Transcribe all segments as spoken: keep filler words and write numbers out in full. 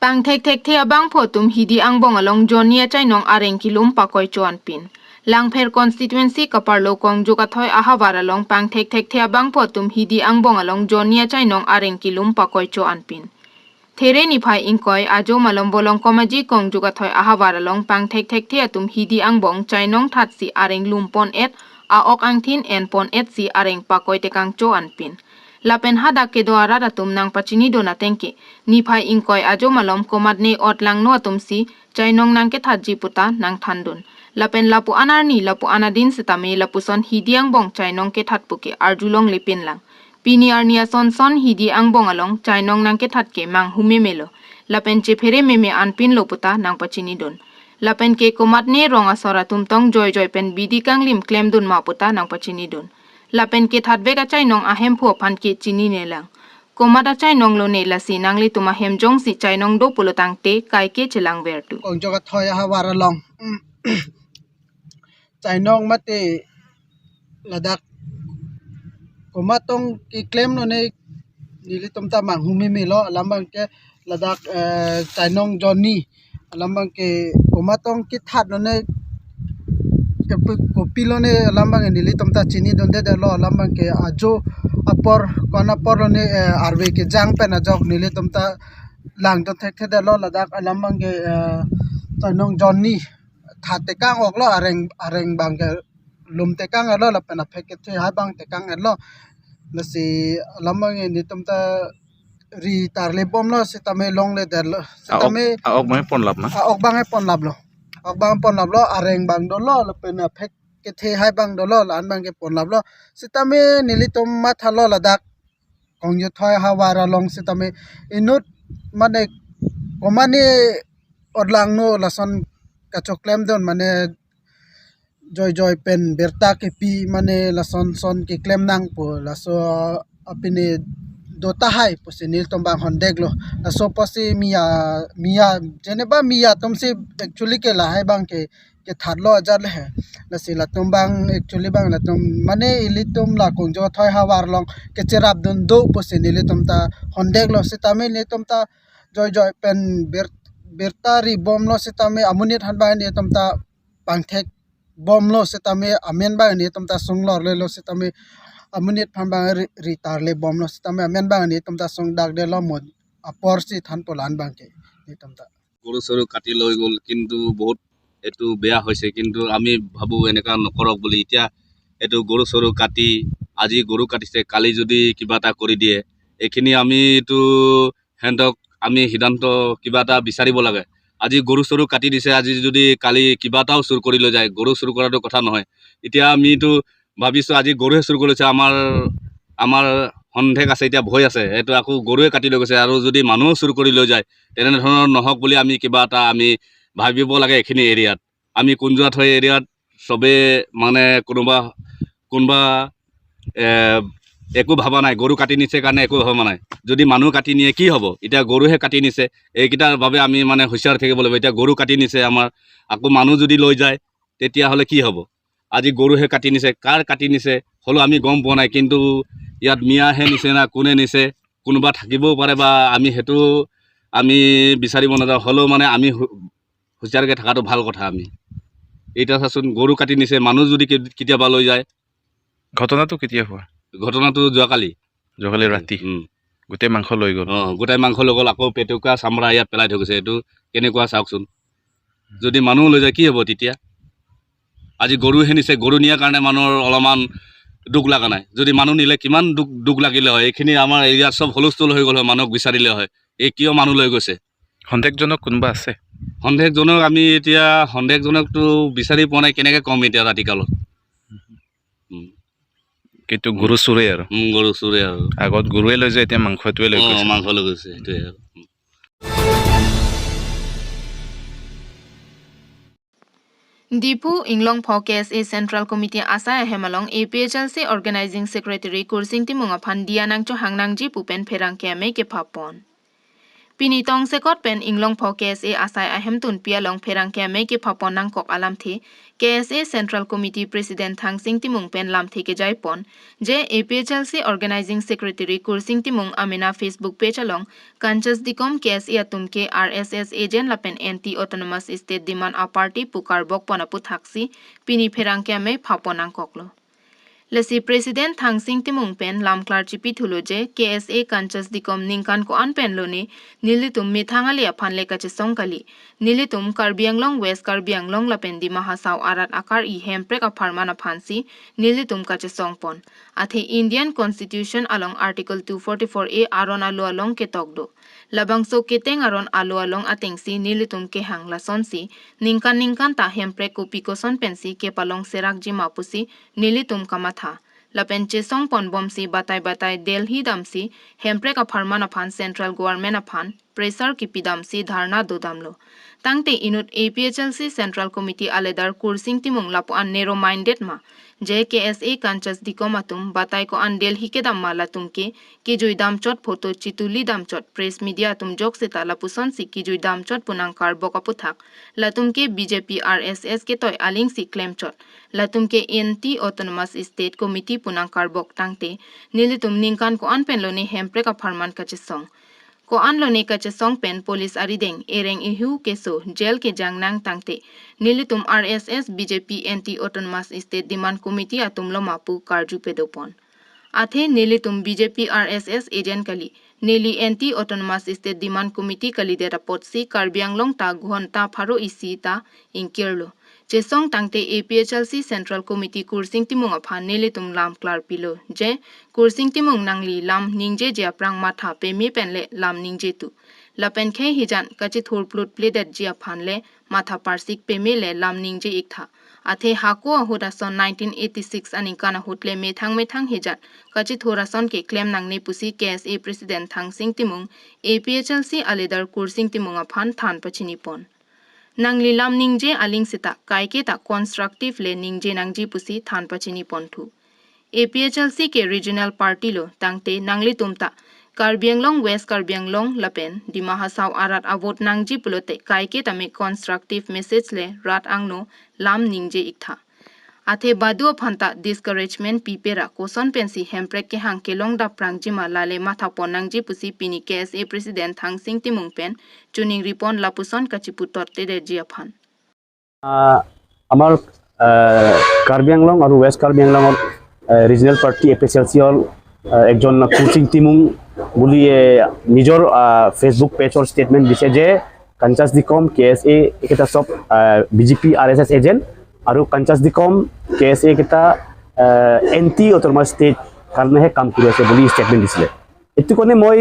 Pangthek thekthe abangphu atum Hidi angbong along Johnny achainong areng kelum pakoi cho anpin. Langpher constituency kaparlo Kongjo Kathoi ahavar along pangthek thekthe abangphu atum Hidi angbong along Johnny achainong areng kelum pakoi cho anpin. There niphai ingkoi ajo malom Bolong Komaji Kongjo Kathoi ahavar along pangthek thekthe atum Hidi angbong chainong thatsi areng lumpon et, a-ok angthin enpon etsi areng pakoi tekang cho anpin. Lapen hadak kedo arat atum nangpachinidun ateng ke, niphai ingkoi ajo malom komatne otlangno atumsi chainong nangkethatji puta nangthandun. Lapen lapu-an arni lapu-an adin sitame lapuson Hidi angbong chainong kethat puke arjulongle pinlang. Pini arni asonson Hidi angbong along chainong nangkethat ke manghu memelo. Lapen chephere meme anpinlo puta nangpachinidun. Lapen ke komatne rong asor atum tong joijoi pen bidi kanglim klemdun ma puta nangpachinidun. Lapen kethatvek achainong ahemphu aphan ke chininelang. Komat achainong lone lasi nanglitum ahem jongsi chainong do pulo tangte kaike chelangvertu. Kongjo Kathoi ahavar along chainong mate ladak komat tong keklem lone nelitum ta manghu memelo, alam abangke ladak, eh, chainong Johnny, alam abangke komat tong kethat lone kepi-, kopi lone alam abangke nelitum ta chinidundedetlo, alam abangke ajo apor, ko-an apor lone, eh, arve kejang pen ajok nelitum ta langdun thekthedetlo, ladak alam abangke, eh, chainong Johnny that tekang oklo, areng, areng abangke lum tekang etlo, lapen aphek kethe hai abang tekang etlo. Lasi alam abang nelitum ta ri tarle bomlo sitame longledetlo. A-ok, sitame a-ok abang ponlap na? A-ok abang ponlaplo. Ok abang ponlaplo, areng abang dolo, lapen aphek kethe hai abang dolo, la-an abangke ponlaplo. Sitame nelitum mathalo ladak Kongjo Kathoi ahavar along sitame inut mane komatne otlangno lason kachoklemdun mane joijoi pen birta kepi mane lason son keklem nangpo, laso apini do tahai pusi nelitum abang hondeklo. Laso pusi Miya, Miya, jeneba Miya atumsi actually ke lahai abangke kethatlo ajat le he. Lasi latum abang actually abang latum mane ilitum la Kongjo Kathoi ahavar along kecherapdun do pusi nelitum ta hondeklo, sitame nelitum ta joijoi pen bir-, birta ri bomlo sitame amonit aphan abang nelitum ta pangthek bomlo sitame amen abang nelitum ta sunglorlelo sitame amonit aphan abang ri, ri tarle bomlo sitame amen abang nelitum ta sungdakdetlo, mo aporsi thanpo la-an abangke nelitum ta. গৰু চৰু কাটি লৈ গ'ল, কিন্তু বহুত এইটো বেয়া হৈছে। কিন্তু আমি ভাবোঁ এনেকুৱা নকৰক বুলি। এতিয়া এইটো গৰু চৰু কাটি, আজি গৰু কাটিছে, কালি যদি কিবা এটা কৰি দিয়ে, এইখিনি আমিতো সিহঁতক আমি সিদ্ধান্ত কিবা এটা বিচাৰিব লাগে। আজি গৰু চৰু কাটি দিছে, আজি যদি কালি কিবা এটাও চুৰ কৰি লৈ যায়, গৰু চুৰ কৰাটো কথা নহয়। এতিয়া আমিতো ভাবিছোঁ আজি গৰুহে চুৰ কৰিছে, আমাৰ, আমাৰ সন্দেহ আছে, এতিয়া ভয় আছে, এইটো আকৌ গৰুৱে কাটি লৈ গৈছে আৰু যদি মানুহ চুৰ কৰি লৈ যায়, তেনেধৰণৰ নহওক বুলি আমি কিবা এটা আমি ভাবিব লাগে। এইখিনি এৰিয়াত আমি কুঞ্জুৱাথৈ এৰিয়াত চবে মানে কোনোবা, কোনোবা, এ, একো ভবা নাই, গৰু কাটি নিছে কাৰণে একো ভবা নাই। যদি মানুহ কাটি নিয়ে কি হ'ব? এতিয়া গৰুহে কাটি নিছে, এইকেইটাৰ বাবে আমি মানে হুঁচিয়াৰ থাকিব লাগিব। এতিয়া গৰু কাটি নিছে আমাৰ, আকৌ মানুহ যদি লৈ যায়, তেতিয়াহ'লে কি হ'ব? আজি গৰুহে কাটি নিছে, কাৰ কাটি নিছে হ'লেও আমি গম পোৱা নাই, কিন্তু ইয়াত মিয়াহে নিছে না কোনে নিছে, কোনোবা থাকিবও পাৰে বা আমি সেইটো আমি বিচাৰিব নাযাওঁ, হ'লেও মানে আমি হু-, হুঁচিয়াৰকে থকাটো ভাল কথা। আমি এতিয়া চাচোন, গৰু কাটি নিছে, মানুহ যদি কে-, কেতিয়াবা লৈ যায়। ঘটনাটো কেতিয়া হোৱা? ঘটনাটো যোৱাকালি। যোৱাকালি ৰাতি? উম। গোটেই মাংস লৈ গ'ল? অ, গোটেই মাংস লৈ গ'ল, আকৌ পেটুকা চামৰা ইয়াত পেলাই থৈ গৈছে। এইটো কেনেকুৱা চাওকচোন, যদি মানুহ লৈ যায় কি হ'ব তেতিয়া? আজি গৰুহে নিছে, গৰু নিয়াৰ কাৰণে মানুহৰ অলপমান দুখ লগা নাই। যদি মানুহ নিলে কিমান দুখ, দুখ লাগিলে হয়। এইখিনি আমাৰ এৰিয়াত চব হুলস্থুল হৈ গ'ল হয়, মানুহক বিচাৰিলে হয়, এই কিয় মানুহ লৈ গৈছে? সন্দেহজনক কোনোবা আছে? সন্দেহজনক আমি এতিয়া, সন্দেহজনকতো বিচাৰি পোৱা নাই, কেনেকে ক'ম এতিয়া ৰাতিকালত। উম। কিন্তু গৰু চুৰে আৰু? উম, গৰু চুৰে আৰু। আগত গৰুৱে লৈ যায়, এতিয়া মাংসটোৱে লৈ অ, গৈছে। মাংস লৈ গৈছে, সেইটোৱে আৰু। উম। Diphu, Inglongpho K S A Central Committee asai ahem along A P H L C Organizing Secretary Kursing Timung aphan diya nangchohang nangji pu pen pherangke amei kephapon. Pini tongsekot pen Inglongpho K S A asai ahemtunpi along pherangke amei kepapon nangkok alamthe, K S A Central Committee President Thangsing Timung pen lamthe kejaipon, je A P H L C Organizing Secretary Kursing Timung amena Facebook page along Kanchas Dikom K S A atum ke R S S agent lapen anti-autonomous state demand a-party pu karbokpon aputhaksi pini pherangke amei papon nangkoklo. Lasi President Thangsing Timung pen lamklar chipithulo je K S A Kanchas Dikom ningkan ko-an pen lone nelitum methang ale aphan le kachesong kali. Nelitum Karbi Anglong, West Karbi Anglong lapen Dima Hasao arat akar-i Hemprek apharman aphansi nelitum kachesongpon. Athe Indian Constitution along Article two forty-four A aron alo along ketok do. Labangso keteng aron alo along atengsi nelitum kehang, lasonsi ningkan ningkan ta Hemprek kopi koson pensi kepalong serakji ma pusi nelitum kamatha. Lapen chesongponbomsi batai batai Delhi damsi Hemprek apharman aphan Central Government aphan pressure kipidamsi dharna dodamlo. Tangte inut A P H L C Central Committee aleader Kursing Timung lapu-an narrow minded ma, je K S A Kanchas Dikom atum batai ko-an Delhi kedam ma latum ke kejui damchot, photo chituli damchot, press media atum jok seta lapusonsi kejui damchot pu nangkarbok aputhak, latum ke B J P R S S ketoi alingsi klemchot, latum ke anti-autonomous state committee pu nangkarbok tangte nelitum ningkan ko-an pen lone Hemprek apharman kachesong. Ko-an lone kachesong pen police arideng, ereng ihu keso, jail kejang nang tangte nelitum R S S, B J P, anti-autonomous state demand committee atum lo ma pu karju pedopon. Athe nelitum B J P R S S agent kali, neli anti-autonomous state demand committee kalidet apotsi Karbi Anglong ta ghonta pharo isi ta ingkirlo. Chesong tangte A P H L C Central Committee Kursing Timung aphan nelitum lamklar pilo je Kursing Timung, nangli lam ningjeji aphrang matha peme penle lam ningjetu. Lapen khei hijan kachithur plut pledetji aphan le matha parsik peme le lam ningje iktha. Athe hako ahut ason nineteen eighty-six aningkan ahut le methang methang hijan kachithur ason keklem nangne pusi K S A President Thangsing Timung A P H L C aleader Kursing Timung aphan than pachinipon. Nangli lam ningje aling seta kaike ta constructive le ningje nangji pusi than pachiniponthu. A P H L C ke regional party lo, tangte nanglitum ta Karbi Anglong, West Karbi Anglong lapen Dima Hasao arat avote nangji pulote kaike tame constructive message le rat angno lam ningje iktha. Athe badu aphan ta discouragement pipera koson pensi Hemprek kehang kelong daprangji ma, lale mathapon nangji pusi pini K S A President Thangsing Timung pen chuning ripon lapuson kachiputot tedetji aphan. আহ, আমাৰ আহ, কাৰ্বি আংলং আৰু west Karbi আংলঙৰ আহ, regional party A P H L চিৰ আহ, একজন কুলসিং টিমুং বুলি এ, নিজৰ আহ, ফেচবুক পেজৰ ষ্টেটমেণ্ট দিছে যে কাঞ্চাছ ডিকম কে এছ এ এইকেইটা চব বি জে পি আৰ এছ এছ এজেণ্ট আৰু কাঞ্চাছ ডিকম কে এছ এ এইকেইটা এণ্টি অট'নমাছ ষ্টেট কাৰণেহে কাম কৰি আছে বুলি ষ্টেটমেণ্ট দিছিলে। এইটো কাৰণে মই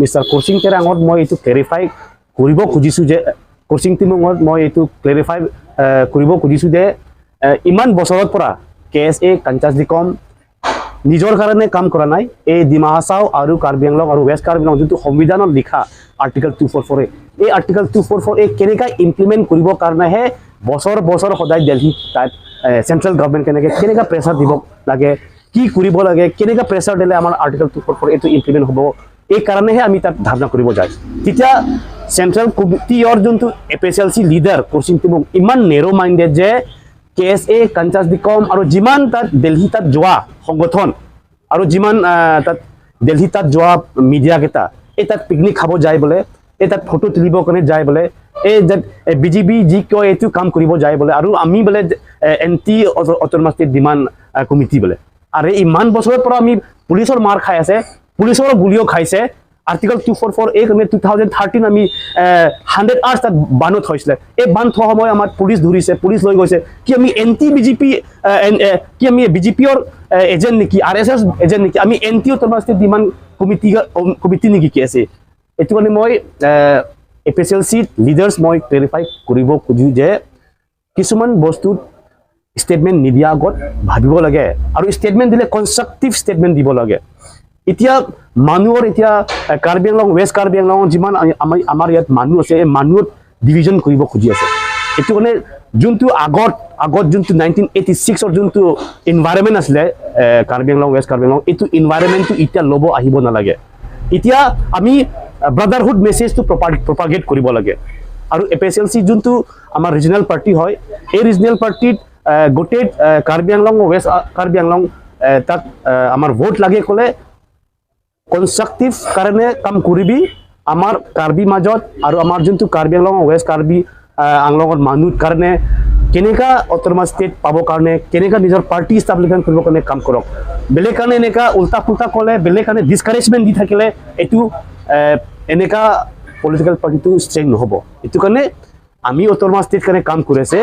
মিষ্টাৰ কুলসিং টেৰাঙত মই এইটো ক্লেৰিফাই কৰিব খুজিছোঁ যে কুলসিং টিমুঙত মই এইটো ক্লেৰিফাই কৰিব খুজিছোঁ যে এ, ইমান বছৰৰ পৰা কে এছ এ কাঞ্চাছ ডিকম নিজৰ কাৰণে কাম কৰা নাই। এই ডিমা হাছাও আৰু কাৰ্বি আংলং আৰু ৱেষ্ট কাৰ্বি আংলং যোনটো সংবিধানত লিখা আৰ্টিকল টু ফ'ৰ ফ'ৰ এ, এই আৰ্টিকল টু ফ'ৰ ফ'ৰ এ কেনেকৈ ইমপ্লিমেণ্ট কৰিবৰ কাৰণেহে বছৰ বছৰ সদায় দেলহি তাত চেণ্ট্ৰেল গভৰ্ণমেণ্ট কেনেকৈ কেনেকৈ প্ৰেছাৰ দিব লাগে, কি কৰিব লাগে, কেনেকৈ প্ৰেছাৰ দিলে আমাৰ আৰ্টিকল টু ফ'ৰ ফ'ৰ এইটো ইমপ্লিমেণ্ট হ'ব, এই কাৰণেহে আমি তাত ধৰ্ণা কৰিব যায়। তেতিয়া চেণ্ট্ৰেল কমিটিৰ যোনটো এ পি এইচ এল চি লিডাৰ কুলসিং টিমুং ইমান নেৰ' মাইণ্ডেড যে কে এছ এ কাঞ্চাছ ডিকম আৰু যিমান তাত দেলহি তাত যোৱা সংগঠন আৰু যিমান আহ, তাত দেলহি তাত যোৱা মিডিয়া কেইটা এই তাত পিকনিক খাব যায় বোলে, এই তাত ফটো তুলিবৰ কাৰণে যায় বোলে, এই যে বি জে পি যি কয় এইটো কাম কৰিব যায় বোলে আৰু আমি বোলে anti autonomous state demand committee বোলে। আৰে ইমান বছৰৰ পৰা আমি পুলিচৰ মাৰ খাই আছে, পুলিচৰ গুলীও খাইছে। আৰ্টিকল টু ফ'ৰ ফ'ৰ এ কাৰণে টু থাউজেণ্ড থাৰ্টিন আমি হাণ্ড্ৰেড আৱাৰ্ছ তাত বান্ধত থৈছিলে। এই বান্ধ থোৱা সময় আমাৰ পুলিচ ধৰিছে, পুলিচ লৈ গৈছে। কি আমি এণ্টি বি জে পি কি আমি বি জে পিৰ এজেণ্ট নেকি, আৰ এছ এছ এজেণ্ট নেকি, আমি anti autonomous state demand committee committee নেকি কে এছ এ? এইটো কাৰণে মই এ পি এইচ এল চি লিডাৰ্ছ মই ক্লেৰিফাই কৰিব খোজো যে কিছুমান বস্তুত ষ্টেটমেণ্ট নিদিয়া আগত ভাবিব লাগে আৰু ষ্টেটমেণ্ট দিলে কনষ্ট্ৰাক্টিভ ষ্টেটমেণ্ট দিব লাগে। এতিয়া মানুহৰ এতিয়া এ, কাৰ্বি আংলং, ৱেষ্ট কাৰ্বি আংলঙৰ যিমান আমি- আমাৰ আমাৰ ইয়াত মানুহ আছে, এই মানুহত ডিভিজন কৰিব খুজি আছে। এইটো কাৰণে যোনটো আগত আগত যোনটো নাইনটিন এইটি ছিক্সৰ যোনটো এনভাইৰনমেণ্ট আছিলে এ, কাৰ্বি আংলং, ৱেষ্ট কাৰ্বি আংলং, এইটো এনভাইৰনমেণ্টটো এতিয়া ল'ব আহিব নালাগে। এতিয়া আমি ব্ৰাডাৰহুড মেছেজটো প্ৰপাগেট কৰিব লাগে। আৰু এ পি এইচ এল চি যোনটো আমাৰ ৰিজনেল পাৰ্টি হয়, এই ৰিজনেল পাৰ্টিত গোটেই কাৰ্বি আংলং, ৱেষ্ট কাৰ্বি আংলং, তাত আমাৰ ভোট লাগে ক'লে কনষ্ট্ৰাকটিভ কাৰণে কাম কৰিবি। আমাৰ কাৰ্বি মাজত আৰু আমাৰ যোনটো কাৰ্বি আংলং, ৱেষ্ট কাৰ্বি আংলঙৰ মানুহ কাৰণে কেনেকা অট'নমাছ ষ্টেট পাব কাৰণে, কেনেকা নিজৰ পাৰ্টি ইষ্টাব্লিছমেণ্ট কৰিব কাৰণে কাম কৰক। বেলেগ কাৰণে এনেকা উল্টা পুল্টা ক'লে, বেলেগ কাৰণে ডিছকাৰেজমেণ্ট দি থাকিলে এইটো এনেকা পলিটিকেল পাৰ্টিটো ষ্ট্ৰং নহ'ব। এইটো কাৰণে আমি অট'নমাছ ষ্টেট কাৰণে কাম কৰি আছে।